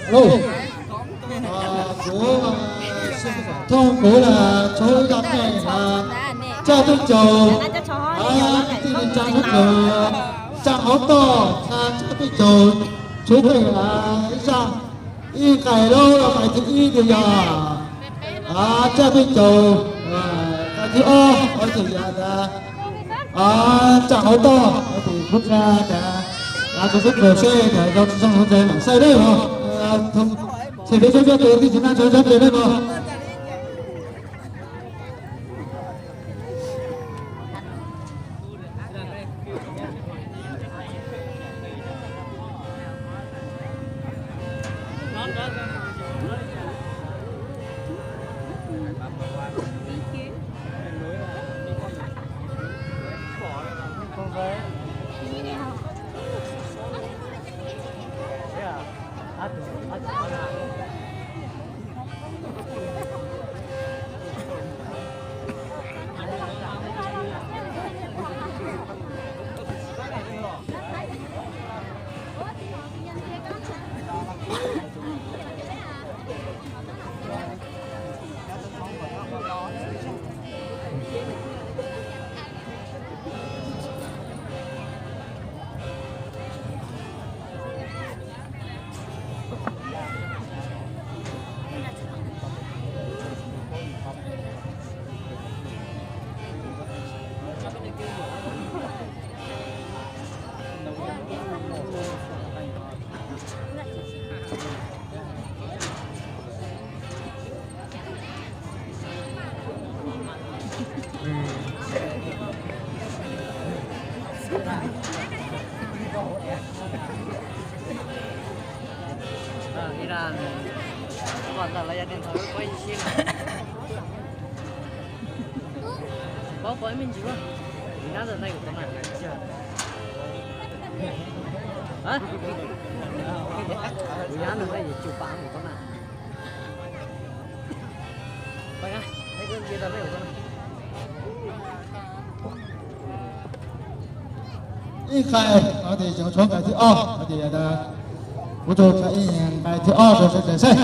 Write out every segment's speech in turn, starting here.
Alo, kuv thoob kuv las tshoob ib zaj qeej, Tsaj Pej Caus, kwv tij neej tsa sawv daws, tsa hauv toj, tsa Tsaj Pej Caus tshoob qeej ib zaj, ib qais lub qais thib ib tiag yog Tsaj Pej Caus, qais thib ob, ob tug yam tas tsa hauv toj, tus kub qha tas, tus xub kaum seb tas yog tsis zoo ntawd mam xaij dej os, txhais peb sab coj tus tij tsis naj tso sab tes dej os. Ib ram, ntawm los yog tias ntawd kuv ib sib, pab pov ib me ntsis, ib nab ntawm no kuv tau na, ib nab ntawm no yog cus pab kuv tau na. Ib qais, no ces xyov tshuav nqai thib ob, no ces kuv tsuas tshuav ib nqai thib ob rau sawv daws saib.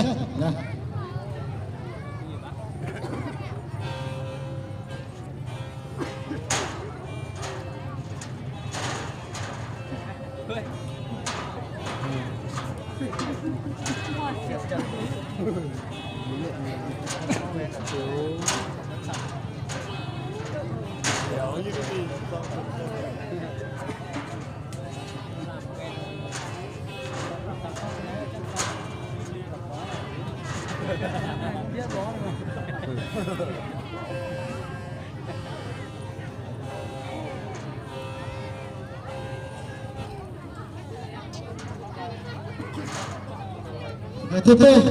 Nqai thib peb,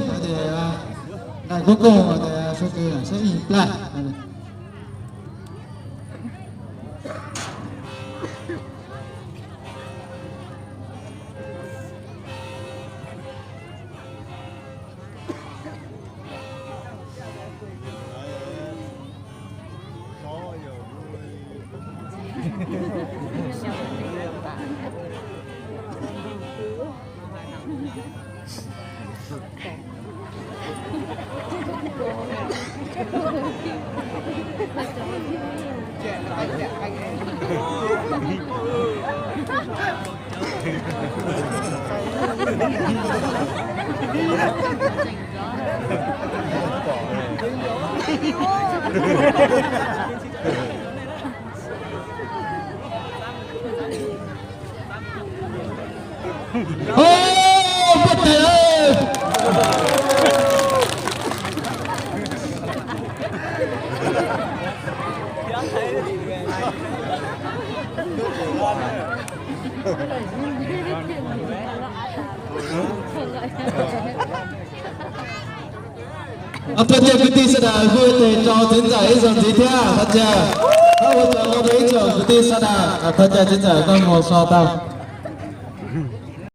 nqai kuv koog, sawv daws saib ib plab. Thov caw kwv tij sawv daws hu tes rau txiv ntxawm ib zaug ntxiv thiab thov caw. Thov ua tsaug rau ib tsoom kwv tij sawv daws, thov caw txiv ntxawm koj mus so tau.